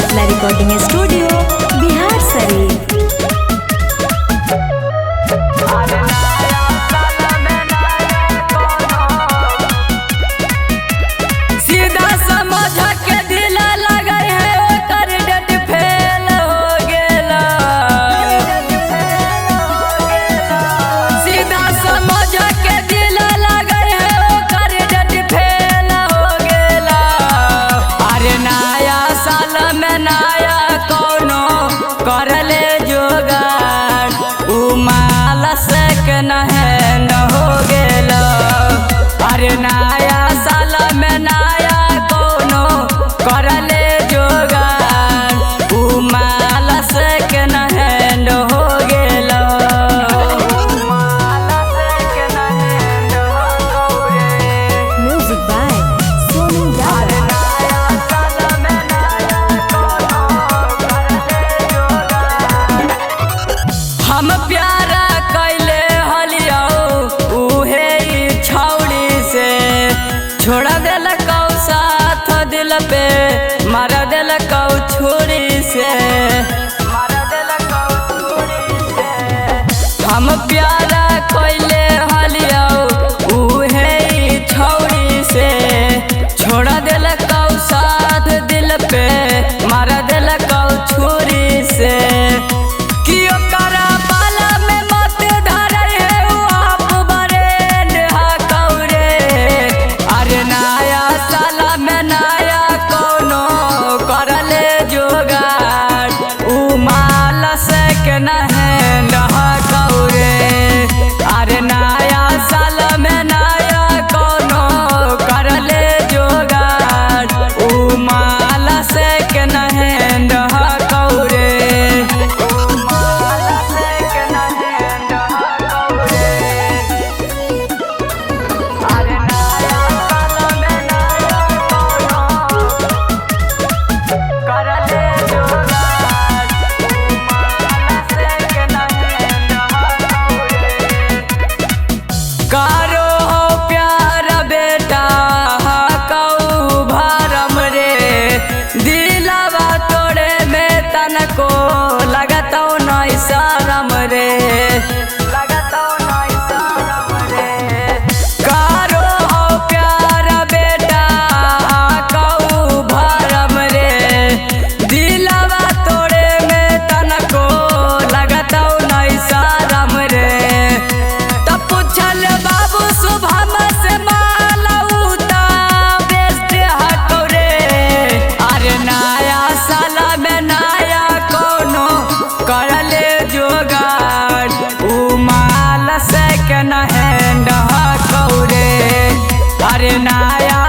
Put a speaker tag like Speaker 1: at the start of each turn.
Speaker 1: Mithila recording studio, Bihar Sharif.
Speaker 2: सीधा समझ के दिल लगे है ओकर डेट फेल हो गेला। सीधा समझ के दिल लगे है ओकर डेट फेल हो गेला। अरे नया साल में नया कोनो करले जोगाड़, उ माल से के नहन हो गेला। अरे नया साल में नया कोनो करले जोगाड़, उ माल से के नहन हो गेला।
Speaker 1: Music by Sonu Yadav.
Speaker 2: हम प्यारा कैले हलियौ उहे ई छौड़ी से, छोड़ देलकौ साथ दिल पे मार देलकौ छुरी से। हम प्यारा कैले हलियौ उहे ई छौड़ी से, छोड़ देलकौ साथ दिल पे मार देलकौ छुरी से। कियो करा पाला में मत धरे है उ आप बरे नेहा कौरे। अरे नया साला में नया कोनो करले जोगाड़, उ माल से के नहन कौरे। अरे नया साल में नया कोनो करले जोगाड़, उ माल से के नहन कौरे। करो हो प्यार बेटा कऊ भरम रे, दिलवा तोड़े में तनको लगतौ नहीं शरम रे। करो हो प्यार बेटा कऊ भरम रे, दिलवा तोड़े में तनको लगतौ नहीं शरम रे। तब पूछल बाबू शुभम से मालौता बेस्ट हकौ रे। अरे नया साल में नया कोनो करले जोगाड़, उ माल से के नहन हकौ रे। अरे नया